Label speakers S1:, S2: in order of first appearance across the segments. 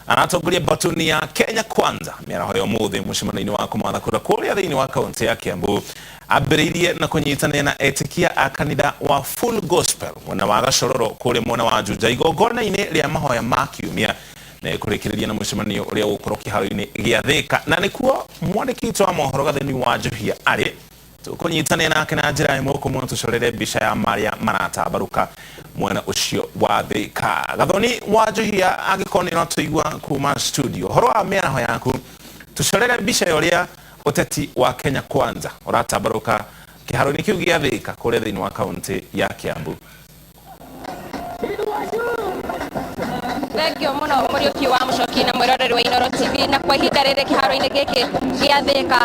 S1: Aratongoria mbatuni ya Kenya Kwanza mĩaraho ya ũmũthĩ mũcemanio-inĩ wa kũmatha kura kũrĩa thĩinĩ wa kaunti ya Kiambu. Ambĩrĩirie na kũnyitanĩra na etĩkia a kanitha wa Full Gospel mwena wa Gacororo kũrĩa mwena wa Juja igongona-inĩ rĩa mahoya ma kiumia na ĩkũrĩkĩrĩria na mũcemanio ũrĩa ũgũkorwo kĩharo-inĩ gĩa Thĩka, na nĩkuo mwandĩki witũ wa mohoro Gatheni wa Njohia arĩ. Tũkũnyitanĩra nake na njĩra ĩmwe kũmwe tũcorere mbica ya marĩa maratambarũka mwena ũcio wa Thĩka. Gathoni wa Njohia, angĩkorwo nĩ ũratũigua kuma studio, ũhoro wa mĩaraho yaku, tũcorere mbica ya ũrĩa ũteti wa Kenya Kwanza ũratambarũka kĩharo-inĩ kĩu gĩa Thĩka kũrĩa thĩinĩ wa kaũntĩ ya Kiambu.
S2: Thengio mũno Mũriũki wa Mũcoki na mwĩroreri wa Inoro TV. Na kwa ihinda rĩrĩ kĩharo-inĩ gĩkĩ gĩa Thĩka,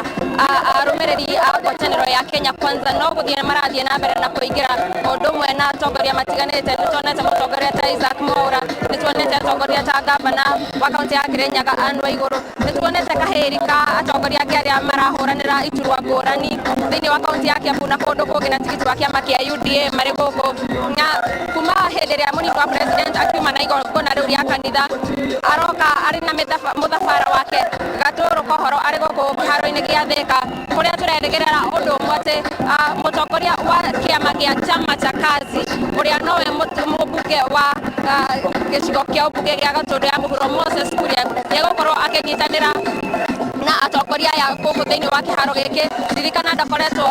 S2: arũmĩrĩri a ngwatanĩro ya Kenya Kwanza no gũthiĩ marathiĩ na mbere na kũingĩra, o ũndũ ũmwe na atongoria matiganĩte. Nĩ tuonete mũtongoria ta Isaac Mwaura, nĩ tuonete atongoria ta ngavana wa kaũntĩ ya Kĩrĩnyaga Anne Waigũrũ, nĩ tuonete kahĩri ka atongoria angĩ arĩa marahũranĩra iturwa ngũrani thĩinĩ wa kaunti ya Kiambu na kũndũ kũngĩ na tigiti wa kĩama kĩa UDA marĩ gũkũ. Na kuma hĩndĩ ĩrĩa mũnini wa president akiuma na igongona rĩu rĩa kanitha, aroka arĩ na mũthabara wake Gatũrũ Kohoro arĩ gũkũ kĩharo-inĩ gĩa Thĩka, kũrĩa tũrerĩgĩrĩra ũndũ ũmwe atĩ mũtongoria wa kĩama gĩa Chama cha Kazi, ũrĩa nowe mũmbunge wa gĩcigo kĩa ũmbunge gĩa Gatũndũ ya Mũhuro, Moses Kuria, nĩegũkorwo akĩnyitanĩra na atongoria aya gũkũ thĩinĩ wa kĩharo gĩkĩ. Ririkana ndakoretwo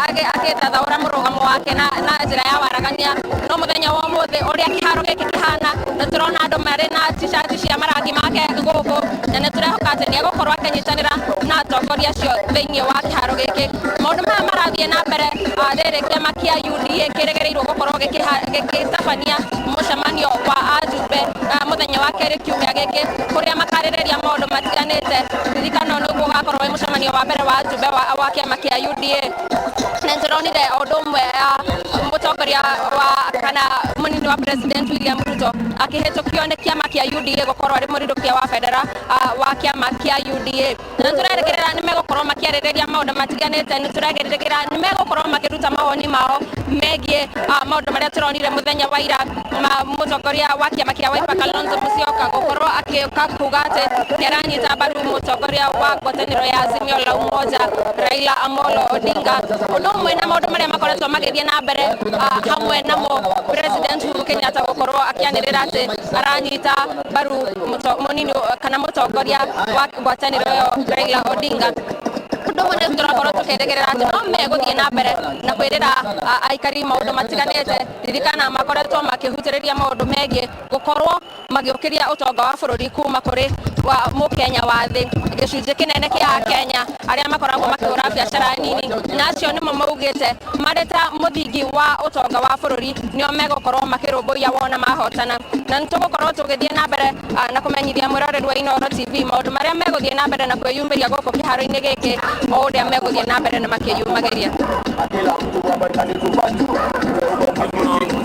S2: agĩthathaũra mũrũgamo wake na njĩra ya waragania, no mũthenya wa ũmũthĩ ũrĩa kĩharo gĩkĩ kĩhana, nĩ tũrona andũ marĩ na t-shirt cia marangi make gũkũ, na nĩ tũrehoka atĩ nĩ egũkorwo akĩnyitanĩra na atongoria acio thĩinĩ wa kĩharo gĩkĩ. Maũndũ maya marathiĩ na mbere rĩrĩ kĩama kĩa UDA kĩrĩgĩrĩirwo gũkorwo gĩgĩtabania mũcemanio wa ajumbe mũthenya wa kerĩ kiumia gĩkĩ, kũrĩa makarĩrĩria maũndũ matiganĩte. Ririkana ũyũ nĩguo ũgakorwo wĩ mũcemanio wa mbere wa ajumbe wa kĩama kĩa UDA. Na nĩtũronire o ũndũ ũmwe mũtongoria wa kana mũnini wa president William Ruto akĩhĩtũkio nĩ kĩama kĩa UDA gũkorwo arĩ mũrirũkia wa bendera wa kĩama kĩa UDA. Na nĩtũrerĩgĩrĩra nĩ megũkorwo makĩarĩrĩria maũndũ matiganĩte. Nĩtũrerĩgĩrĩra nĩ megũkorwo makĩruta mawoni mao megiĩ maũndũ marĩa tũronire mũthenya wa ira ma mũtongoria wa kĩama kĩa Wiper Kalonzo Musyoka gũkorwo agĩũka kuga atĩ nĩ aranyita mbaru mũtongoria wa ngwatanĩro ya Azimio la Umoja Raila Amolo Odinga, ũndũ ũmwe na maũndũ marĩa makoretwo magĩthiĩ na mbere, hamwe namo President Uhuru Kenyatta gũkorwo akĩanĩrĩra atĩ aranyita mbaru mũnini kana mũtongoria wa ngwatanĩro ĩyo Raila Odinga. Ũndũ ũmwe nĩ tũrakorwo tũkĩrĩgĩrĩra atĩ no megũthiĩ na mbere na kwĩrĩra aikari maũndũ matiganĩte. Ririkana makoretwo makĩhutĩrĩria maũndũ megiĩ gũkorwo magĩũkĩria ũtonga wa bũrũri kuma kũrĩ wa mũkenya wa thĩ, gĩcunjĩ kĩnene kĩa Akenya arĩa makoragwo makĩhũra biacara nini, na acio nĩmo maugĩte marĩ ta mũthingi wa ũtonga wa bũrũri nĩo megũkorwo makĩrũmbũiya wona mahotana. Na nĩ tũgũkorwo tũgĩthiĩ na mbere na kũmenyithia mwĩroreri wa Inooro TV maũndũ marĩa megũthiĩ na mbere na kwĩyumĩria gũkũ kĩharo-inĩ gĩkĩ o ũrĩa megũthiĩ na mbere na makĩyumagĩria.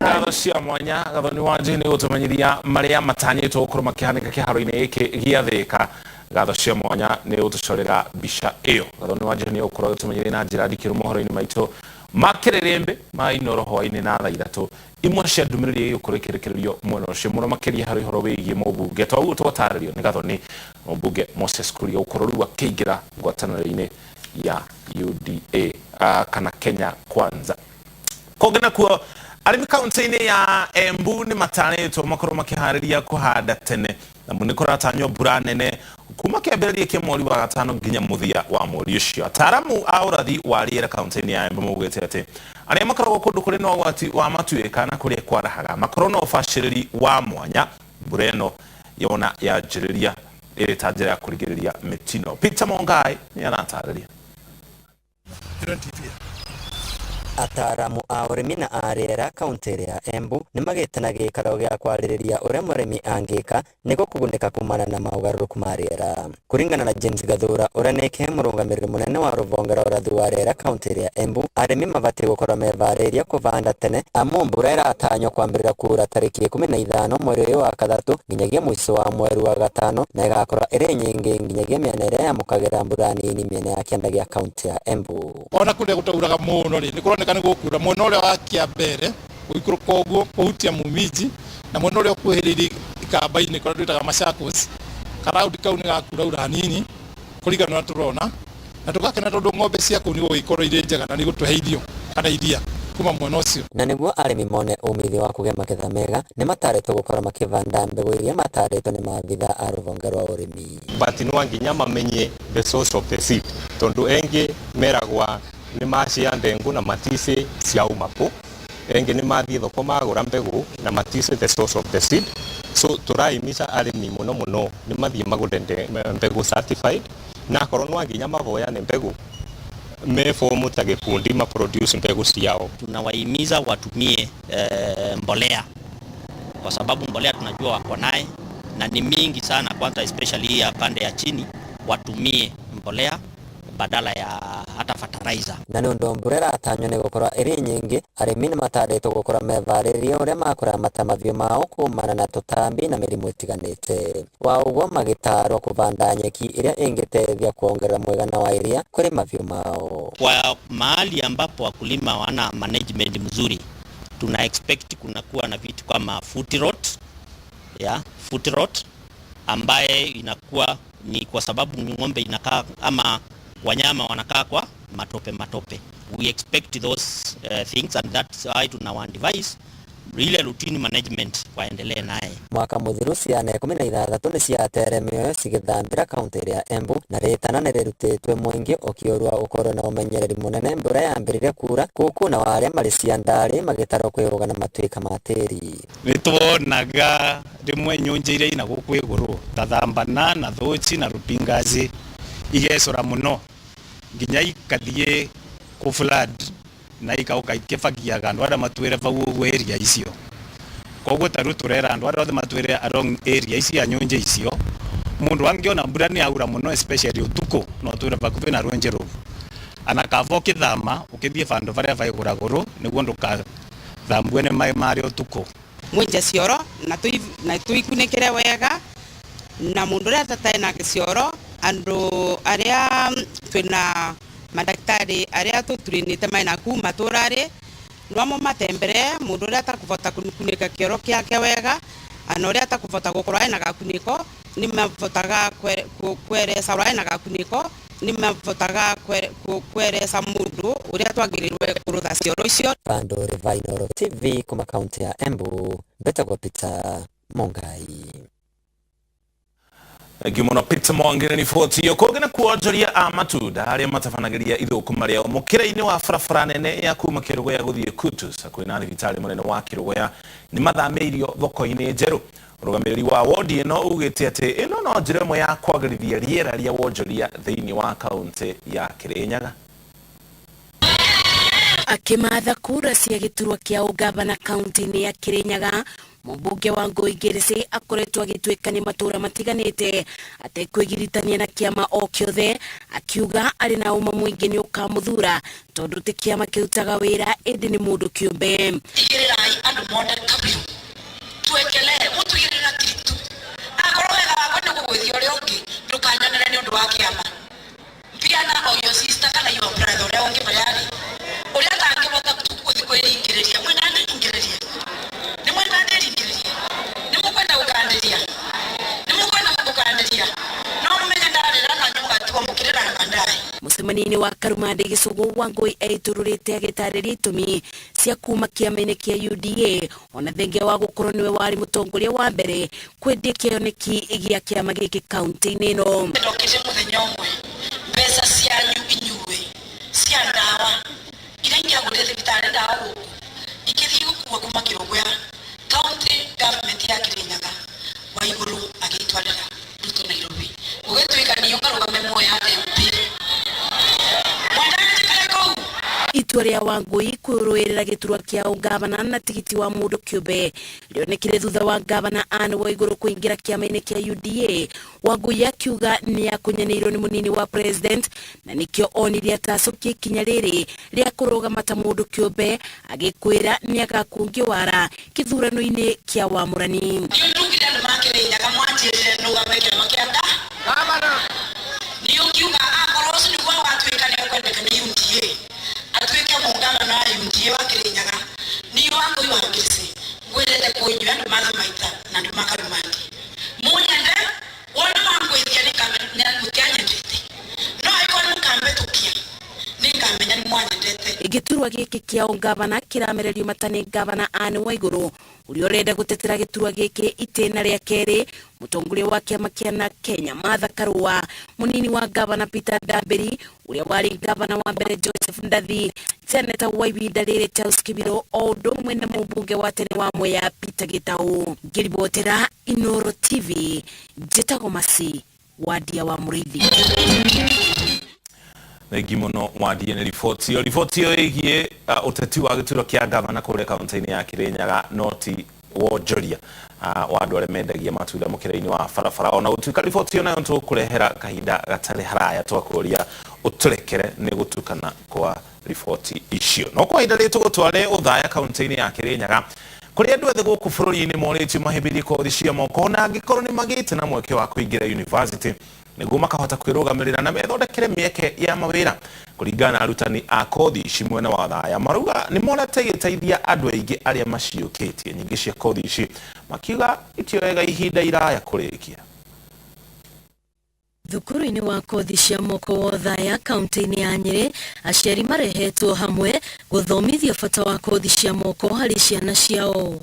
S1: Ngatho cia mwanya Gathoni wa Njĩhĩ nĩ gũtũmenyithia marĩa matanyĩtwo gũkorwo makĩhanĩka kĩharo-inĩ gĩkĩ gĩa Thĩka. Ngatho cia mwanya nĩ gũtũcorera mbica ĩyo. Gathoni wa Njĩhĩ nĩ gũkorwo agĩtũmenyithia na njĩra ndikĩru mohoro-inĩ maitũ ma kĩrĩrĩmbĩ ma Inooro hwaĩ-inĩ na thaa 3. Imwe cia ndũmĩrĩri iria igũkorwo ikĩrekererio mwena ũcio mũno makĩria harĩ ũhoro wĩgiĩ mũmbunge ta ũguo twatarĩrio nĩ Gathoni, mũmbunge Moses Kuria gũkorwo rĩu akĩingĩra ngwatanĩro-inĩ ya UDA kana Kenya Kwanza. Kũngĩ nakuo, arĩmi kaunti-inĩ ya Embu nĩ matarĩtwo makorwo makĩharĩria kũhanda tene, amu nĩ kũratanywo mbura nene kuma kĩambĩrĩria kĩa mweri wa gatano nginya mũthia wa mweri ũcio. Ataaramu a ũrathi wa rĩera kaunti-inĩ ya Embu maugĩte atĩ arĩa makoragwo kũndũ kũrĩ na ũgwati wa matuĩka na kũrĩa kwarahaga makorwo na ũbacĩrĩri wa mwanya mbura ĩno yona yanjĩrĩria ĩrĩ ta njĩra ya kũrigĩrĩria mĩtino. Peter Mongai nĩ aratarĩria.
S3: Ataaramu a ũrĩmi na a rĩera kaunti-inĩ ya Embu nĩ magĩte na gĩikaro gĩa kwarĩrĩria ũrĩa mũrĩmi angĩka nĩguo kũgunĩka kumana na maũgarũrũku ma rĩera. Kũringana na James Gathura ũrĩa nĩke mũrũgamĩrĩri mũnene wa rũhonge rwa ũrathi wa rĩera kaunti-inĩ ya Embu, arĩmi mabatiĩ gũkorwo meharĩirie kũbanda tene amu mbura ĩratanywo kwambĩrĩria kura tarĩki 15 mweri ũyũ wa gatatũ nginyagia mũico wa mweri wa gatano na ĩgakorwo ĩrĩ nyingĩ nginyagia mĩena ĩrĩa yamũkagĩra mbura nini mĩena ya kĩanda gĩa kaunti ya Embu.
S4: Ona kũrĩa gũtauraga mũno rĩ, nĩ kũroneka nĩ gũkura mwena ũrĩa wa Kĩambere gũikũrũka ũguo kũhutia Mumiji, na mwena ũrĩa ũkuhĩrĩirie Ikamba-inĩ kũrĩa twĩtaga Machakos. Karaudi kau nĩ gakuraura hanini kũringana na tũrona, na tũgakena tondũ ng'ombe cia kũu nĩ gũgĩkorwo irĩ njega na nĩ gũtũhe irio kana iria kuma mwena ũcio.
S3: Na nĩguo arĩmi mone umithio wa kũgĩa magetha mega, nĩ matarĩtwo gũkorwo makĩbanda mbegũ iria matarĩtwo nĩ maabitha a rũhonge rwa ũrĩmi.
S5: But no nginya mamenye the source of the seed, tondu engi meragwa nĩ macia ndengu na matici ciauma kũ, engi nĩ mathiĩ thoko magũra mbegũ na matici the source of the seed. So tũraimica arĩmi mũno mũno nĩ mathiĩ magũre mbegũ certified, na akorwo no nginya mahoyane mbegũ mefomu ta gĩkundi ma produce mbegũ ciao.
S6: Tunawahimiza watumie mbolea, kwa sababu mbolea tunajua wako naye na ni mingi sana, kwanza especially ya pande ya chini, watumie mbolea badala ya hata fertilizer.
S3: Na nĩ ũndũ mbura ĩratanywo nĩ gũkorwo ĩrĩ nyingĩ, arĩmi nĩ matarĩtwo gũkorwo mevarĩrie ũrĩa makũramata mahiũ mao kumana na tũtambi na mĩrimũ ĩtiganĩte. Wa ũguo magĩtarwo kũbanda nyeki ĩrĩa ĩngĩteithia kuongerera mũigana wa iria kũrĩ mahiũ mao.
S6: Kwa mahali ambapo wakulima wana management mzuri, tuna expect kunakuwa na vitu kama foot rot, ya foot rot ambaye inakuwa ni kwa sababu ng'ombe inakaa ama wanyama wanakaa kwa matope matope. We expect those things and that's why tuna advise ile routine management waendelee naye.
S3: Mwaka mũthiru ciana 16 nĩ ciatere mĩoyo cigĩthambĩra kaunti ĩrĩa Embu, na rĩtana nĩ rĩrutĩtwe mũingĩ ũkĩũrwa ũkorwo na ũmenyereri mũnene mbura yambĩrĩria kura gũkũ na arĩa marĩ ciandarĩ magĩtarwo kwĩyũga na matuĩka ma tĩri.
S7: Nĩ tuonaga rĩmwe nyũnja iria ina gũkũ igũrũ ta thambana na thũci na rupingazi igecũra mũno nginya ikathiĩ kũ flood na ikauka ikĩbagiaga andũ arĩa matwĩre vau ũguo area icio. Koguo ta rĩu tũrera andũ arĩa othe matwĩre along area ici ya nyũnja icio, mũndũ angĩona mbura nĩ yaura mũno especially ũtukũ no twĩre vakuhĩ na rwenje rũu, ana kaba ũkĩthama ũkĩthiĩ vandũ varĩa vaigũragũrũ nĩguo ndũkathambue nĩ maĩ marĩa ũtukũ.
S8: Mwenje cioro na tuikunĩkĩre wega, na mũndũ ũrĩa atatarĩ na gĩcioro, andũ arĩa twĩna madaktari arĩa tũturinĩte maĩ na kuu matũra-rĩ, no matembere mũndũ ũrĩa atakũbota kunĩka kĩoro kĩake wega, ana ũrĩa atakũbota gũkorwo ena gakunĩko, nĩ mabotaga kweresa ũrĩa ena gakunĩko, nĩ mabotaga kweresa mũndũ ũrĩa twagĩrĩirwo kũrũtha cioro icio.
S3: Bandori va Inooro TV kuma kaunti ya Embu, betagwo Peter Mungai.
S1: Thank you mũno Peter Mwangi na riboti ĩyo. Kũngĩ na kuonjoria a matunda arĩa matabanagĩria ithũkũma rĩao mũkĩra-inĩ wa barabara nene ya kuma Kĩrũgũya gũthiĩ Kutus hakuhĩ na thibitarĩ mũnene wa Kĩrũgũya nĩ mathamĩirio thoko-inĩ njerũ. Mũrũgamĩrĩri wa wodi ĩno ugĩte atĩ ĩno no njĩra ĩmwe ya kwagĩrithia rĩera rĩa wonjoria thĩinĩ wa kaunti ya Kĩrĩnyaga.
S9: Akĩmatha kura cia gĩturwa kĩa ũgavana kaunti-inĩ ya Kĩrĩnyaga, mũmbunge wa Ngũi Ngĩrĩcĩ akoretwo agĩtuĩkania matũra matiganĩte atekwĩgiritania na kĩama o kĩothe, akiuga arĩ na ũma mũingĩ nĩ ũkamũthura tondũ ti kĩama kĩrutaga wĩra ĩndĩ nĩ mũndũ kĩũmbe.
S10: Tigĩrĩrai andũ mone kabiru twekelee mũtũigĩrĩre na tiritu, akorwo wega wakwa nĩ gũgũithia ũrĩa ũngĩ ndũkanyonere nĩ ũndũ wa kĩama. Mpiana o your sister kana your brother ũrĩa ũngĩ marĩa arĩ ũrĩa atangĩhota gũthiĩ kwĩringĩrĩria, mwena ndĩringĩrĩria, nĩ mwena ndĩringĩrĩria, nĩ mũkwenda gũkandĩria, nĩ mũkwenda gũkandĩria, no mũmenye ndarĩra na nyuĩ mũgatigwo mũkĩrĩra na baadaye.
S9: Mũcemanio-inĩ wa Karumandĩ Gĩcũgũ, Wangũi eitũrũrĩte agĩtarĩria itũmi cia kuma kĩama-inĩ kĩa UDA ona thengia wa gũkorwo nĩwe warĩ mũtongoria wa mbere kwendia kĩoneki gĩa kĩama gĩkĩ kaunti-inĩ ĩno.
S10: Ndokire mũthenya ũmwe mbeca cianyu inyuĩ cia ndawa iria ingĩagũrire thibitarĩ ndawa gũkũ ikĩthiĩ gũkua kuma Kĩrũgũya county government ya Kĩrĩnyaga wa igũrũ agĩitwarĩra Ruto Nairobi gũgĩtuĩka niĩ ũkarũgame muoya MP. Mwendaga njikare kũu.
S9: Itua rĩa Wangũi kwĩrũĩrĩra gĩturwa kĩa ũgavana na tigiti wa mũndũ kĩũmbe rĩonekire thutha wa gavana Anne Waigũrũ kũingĩra kĩama-inĩ kĩa UDA. Wangũi akiuga nĩ akunyanĩirwo nĩ mũnini wa president na nĩkĩo onirie atacokia ikinya rĩrĩ rĩa kũrũgama ta mũndũ kĩũmbe, agĩkwĩra nĩ agakungia wara kĩthurano-inĩ kĩa wamũrani.
S10: Niĩ ndugire andũ ma Kĩrĩnyaga mwanjĩrire nũgame kĩama kĩa nda niĩ ũngiuga akorwo ũcio nĩguo watuĩka nĩ ũkwendeka nĩ UDA atuĩke mũgavana wa UDA wa Kĩrĩnyaga, niĩ Wangũi wa Ngĩrĩcĩ ngwĩrĩte kũinyuĩ andũ ma Thamaita na andũ ma Karumandi mũnyende wone
S9: Gĩturwa gĩkĩ kĩa ũngavana kĩramererio mata nĩ ngavana Anne Waigũrũ ũrĩa ũrenda gũtetera gĩturwa gĩkĩ itĩna rĩa kerĩ, mũtongoria wa kĩama kĩa na Kenya Martha Karua, mũnini wa ngavana Peter Ndambĩri, ũrĩa warĩ ngavana wa mbere Joseph Ndathi, seneta wa ihinda rĩrĩ Charles Kibiro, o ũndũ ũmwe na mũmbunge wa tene wa Mwea Peter Gitau. Ngĩribotera Inooro TV, njĩtagwo Masi Wadia wa Mũrĩithi.
S1: Thengi muno Wandie nĩ riboti ĩyo. Riboti ĩyo ĩgiĩ ũteti wa gĩturwa kĩa gavana kũrĩa kaunti-inĩ ya Kirinyaga noti wonjoria wa andũ arĩa mendagia matunda mũkĩra-inĩ wa barabara. Ona gũtuĩka riboti ĩyo nayo tũgũkũrehera kahinda gatarĩ haraya, twakũria ũtũrekere nĩ gũtukana kwa riboti icio. No kwa ihinda rĩrĩ tũgũtware Othaya kaunti-inĩ ya Kirinyaga kũrĩa andũ ethĩ gũkũ bũrũri-inĩ morĩtio mahĩmbĩrie kothi cia moko na angĩkorwo nĩ magĩte na mweke wa kũingĩra university nĩguo makahota kwĩrũgamĩrĩra na methondekere mĩeke ya mawĩra. Kũringana na arutani a kothi ici mwena wa Othaya, marauga nĩ monete igĩteithia andũ aingĩ arĩa maciũkĩtie. Nyingĩ cia kothi ici makiuga itioyaga ihinda iraya kũrĩkia.
S11: Thukuru-inĩ wa kothi cia moko wa Othaya kaunti-inĩ ya Nyĩrĩ, aciari marehetwo hamwe gũthomithio bata wa kothi cia moko harĩ ciana ciao.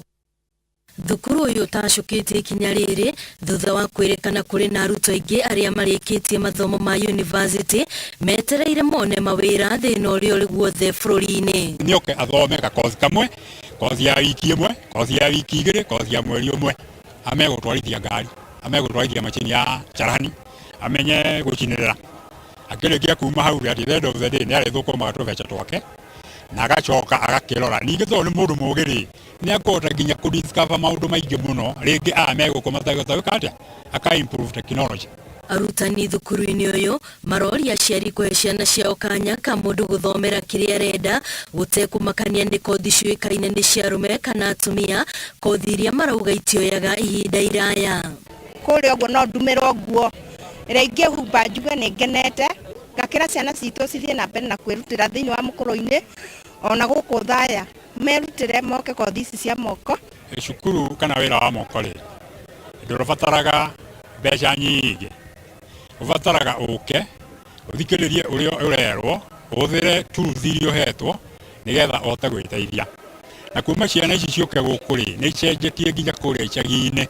S11: Thukuru ũyũ ũtacũkĩtie ikinya rĩrĩ thutha wa kwĩrĩkana kũrĩ na arutwo aingĩ arĩa marĩkĩtie mathomo ma university metereire mone mawĩra thĩna ũrĩa ũrĩ guothe bũrũri-inĩ.
S12: Nĩoke athome gakothi kamwe, kothi ya wiki ĩmwe, kothi ya wiki igĩrĩ, kothi ya mweri ũmwe, amenye gũtwarithia ngari, amenye gũtwarithia macini ya carani, amenye gũcinĩrĩra. Akĩrĩkia kuma hau at the end of the day nĩ arĩthũkũmaga tũbeca twake na agacoka agakĩrora. Ningĩ tondũ nĩ mũndũ mũgĩ rĩ, nĩ akũhota nginya kũ discover maũndũ maingĩ mũno rĩngĩ aya megũkũ matagĩhota gwĩka atĩa, aka improve technology.
S11: Arutani thukuru-inĩ ũyũ maroria aciari kũhe ciana ciao kanya ka mũndũ gũthomera kĩrĩa arenda gũtekũmakania nĩ kothi ciũĩkaine nĩ cia arũme kana atumia, kothi iria marauga itioyaga ihinda iraya.
S8: Kũrĩa ũguo no ndumĩrwo nguo ĩrĩa ingĩhumba njuge nĩ ngenete, ngakĩra ciana citũ cithiĩ na mbere na kwĩrutĩra thĩinĩ wa mũkũrũ-inĩ ona gũkũ Othaya merutĩre moke kothi ici cia moko.
S12: Cukuru kana wĩra wa moko rĩ, ndũbataraga mbeca nyingĩ, ũbataraga ũke ũthikĩrĩrie ũrĩa ũrerwo, ũhũthĩre tools iria ũhetwo nĩgetha ũhote gwĩteithia. Na kuma ciana ici ciũke gũkũ rĩ, nĩ icenjetie nginya kũrĩa icagi-inĩ,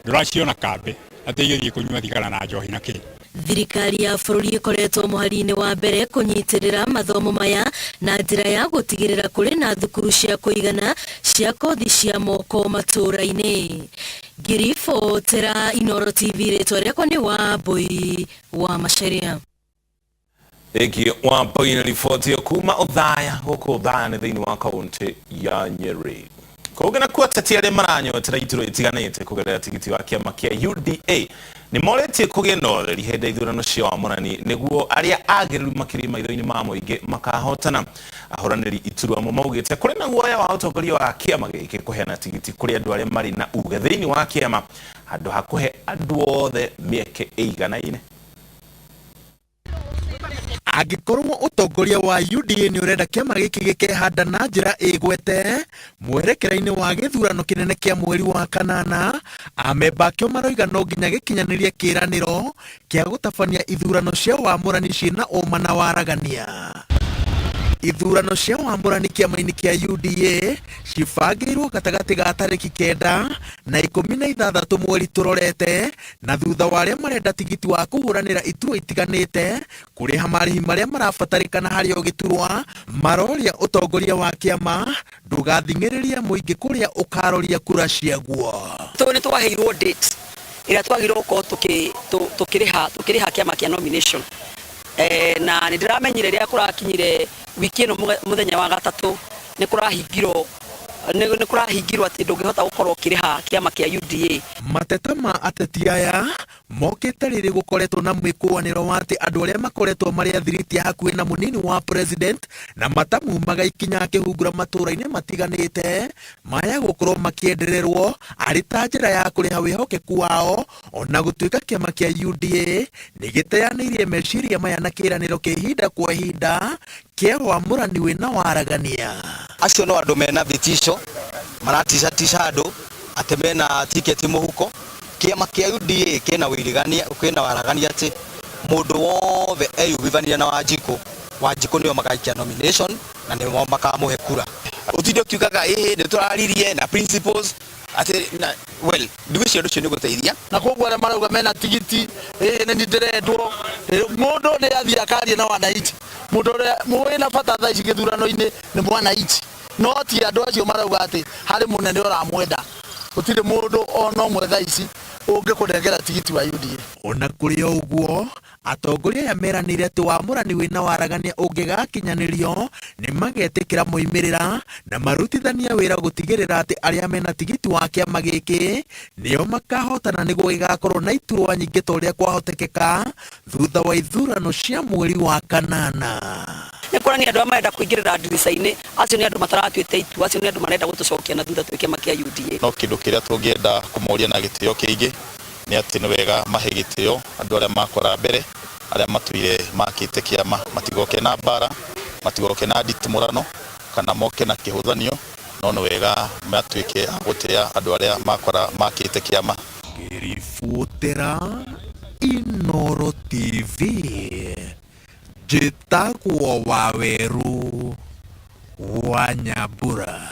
S12: ndũraciona kambĩ atĩ igĩthiĩ kũnyua thigara na njohi na kĩ.
S11: Thirikari ya bũrũri ĩkoretwo mũhari-inĩ wa mbere kũnyitĩrĩra mathomo maya na njĩra ya gũtigĩrĩra kũrĩ na thukuru cia kũigana cia kothi cia moko matũũra-inĩ. Ngĩribotera Inooro TV, rĩtwa rĩakwa nĩ Wambui wa Macharia.
S1: Thengi Wambui na riboti ĩyo kuma Othaya gũkũ Othaya nĩ thĩinĩ wa kaunti ya Nyeri. Kũngĩ nakuo ateti arĩa maranyotera iturwa itiganĩte kũgerera tigiti wa kĩama kĩa UDA nĩ morĩtie kũgĩe na ũtheri hĩndĩ ya ithurano cia wamũrani nĩguo arĩa agĩrĩru makĩria maitho-inĩ ma mũingĩ makahotana. Ahũranĩri iturwa amwe maugĩte kũrĩ na guoya wa ũtongoria wa kĩama gĩkĩ kũheana tigiti kũrĩ andũ arĩa marĩ na uge thĩinĩ wa kĩama handũ ha kũhe andũ othe mĩeke ĩiganaine.
S13: Angĩkorwo ũtongoria wa UDA nĩ ũrenda kĩama gĩkĩ gĩkehanda na njĩra ĩgwete mwerekera-inĩ wa gĩthurano kĩnene kĩa mweri wa kanana, amemba akĩo maroiga no nginya gĩkinyanĩrie kĩĩranĩro kĩa gũtabania ithurano cia wamũrani ciĩna ũma na waragania. Ithurano cia wamũrani kĩama-inĩ kĩa UDA cibangĩirwo gatagatĩ ga tarĩki 9 na 16 mweri tũrorete, na thutha wa arĩa marenda tigiti wa kũhũranĩra iturwa itiganĩte kũrĩha marĩhi marĩa marabatarĩkana harĩ o gĩturwa, maroria ũtongoria wa kĩama ndũgathing'ĩrĩrie mũingĩ kũrĩa ũkaroria kura ciaguo.
S14: Tũ nĩ twaheirwo date ĩrĩa twagĩrĩirwo gũkorwo tũkĩrĩha kĩama kĩa nomination. Na nĩ ndĩramenyire rĩrĩa kũrakinyire wiki ĩno mũthenya wa gatatũ nĩ kũrahingirwo atĩ ndũngĩhota gũkorwo ũkĩrĩha kĩama kĩa UDA.
S13: Mateta ma ateti aya mokĩte rĩrĩ gũkoretwo na mwĩkũanĩro wa atĩ andũ arĩa makoretwo marĩ athiriti hakuhĩ na mũnini wa president na matamumaga ikinya akĩhungura matũũra-inĩ matiganĩte maya gũkorwo makĩendererwo arĩ ta njĩra ya kũrĩha wĩhokeku wao, ona gũtuĩka kĩama kĩa UDA nĩ gĩteanĩirie meciria maya na kĩĩranĩro kĩa ihinda kwa ihinda kĩa wamũrani wĩna waragania.
S15: Acio no andũ mena vitisho maraticatica andũ atĩ mena tiketi mũhuko. Kĩama kĩa UDA kĩna wĩrigania, kĩna waragania atĩ mũndũ wothe eyumithania na Wanjikũ. Wanjikũ nĩo magaikia nomination na nĩo makamũhe kura.
S16: Ũtinde ũkiugaga ĩĩ nĩ tũraririe na principles atĩ na well, ndigwĩciria ũndũ ũcio nĩ ũgũteithia.
S17: Na koguo arĩa marauga mena tigiti ĩĩ nĩ ndĩrendwo, mũndũ nĩ athiĩ akarie na wananchi. Mũndũ ũrĩa wĩna bata thaa ici gĩthurano-inĩ nĩ mwananchi, no ti andũ acio marauga atĩ harĩ mũnene ũramwenda. Gũtirĩ mũndũ ona ũmwe thaa ici ũngĩkũnengera tigiti wa UDA.
S13: Ona kũrĩ o ũguo, atongoria aya meranĩire atĩ wamũrani wĩna waragania ũngĩgakinyanĩrio nĩ magetĩkĩra moimĩrĩra na marutithania wĩra gũtigĩrĩra atĩ arĩa mena tigiti wa kĩama gĩkĩ nĩo makahotana nĩguo gĩgakorwo na iturwa nyingĩ ta ũrĩa kwahotekeka thutha wa ithurano cia mweri wa kanana.
S14: Nĩ kuonania andũ arĩa marenda kũingĩrĩra ndirica-inĩ acio nĩ andũ mataratuĩte itua, acio nĩ andũ marenda gũtũcokia na thutha twĩ kĩama kĩa UDA.
S16: No kĩndũ kĩrĩa tũngĩenda kũmoria na gĩtĩo kĩingĩ nĩ atĩ nĩ wega mahe gĩtĩo andũ arĩa makora mbere, arĩa matũire makĩte kĩama, matigoke na mbara, matigoke na nditimũrano kana moke na kĩhũthanio, no nĩ wega matuĩke a gũtĩa andũ arĩa makora makĩte kĩama.
S13: Ngĩribotera Inooro TV, njĩtagwo Waweru wa Nyambura.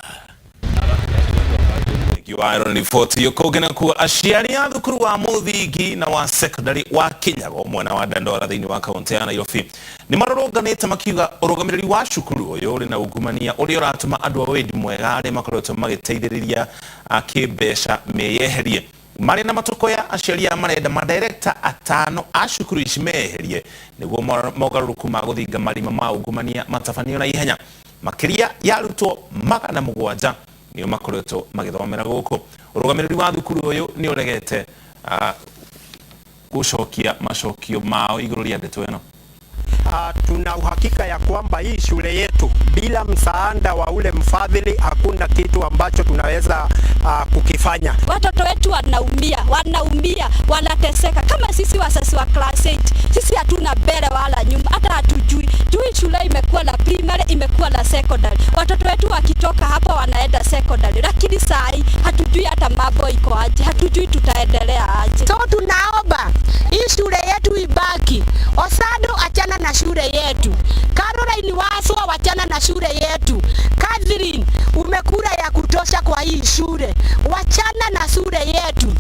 S1: Riboti kũngĩ nakuo, aciari a thukuru wa mũthingi na wa secondary wa Kinyago mwena wa Dandora thĩinĩ wa kaunti ya Nairobi nĩ marũrũnganĩte makiuga ũrũgamĩrĩri wa cukuru ũyũ ũrĩ na ungumania ũrĩa ũratũma andũ a wendi mwega arĩa makoretwo magĩteithĩrĩria kĩmbeca meyeherie. Marĩ na matũkũya, aciari aya marenda madirekta atano a cukuru ici meyeherie nĩguo mogarũrũku ma gũthinga marima ma ungumania matabanio na ihenya. Makĩria ya arutwo 700 nĩo makoretwo magĩthomera gũkũ. Ũrũgamĩrĩri wa thukuru ũyũ nĩ ũregete gũcokia macokio mao igũrũ rĩa ndeto ĩno.
S18: Tuna uhakika ya kwamba hii shule yetu bila msaada wa ule mfadhili hakuna kitu ambacho tunaweza kukifanya.
S19: Watoto wetu wanaumia, wanateseka. Kama sisi wasasi wa class 8, sisi hatuna mbele wala nyuma, hata hatujui. Jui shule imekuwa na primary, imekuwa na secondary. Watoto wetu wakitoka hapa wanaenda secondary, lakini saa hii hatujui hata mambo iko aje, hatujui tutaendelea aje.
S20: So tunaomba hii shule yetu ibaki. Osado achana na shule yetu. Caroline Waswa wachana na shule yetu. Catherine umekula ya kutosha kwa hii shule, wachana na shule yetu.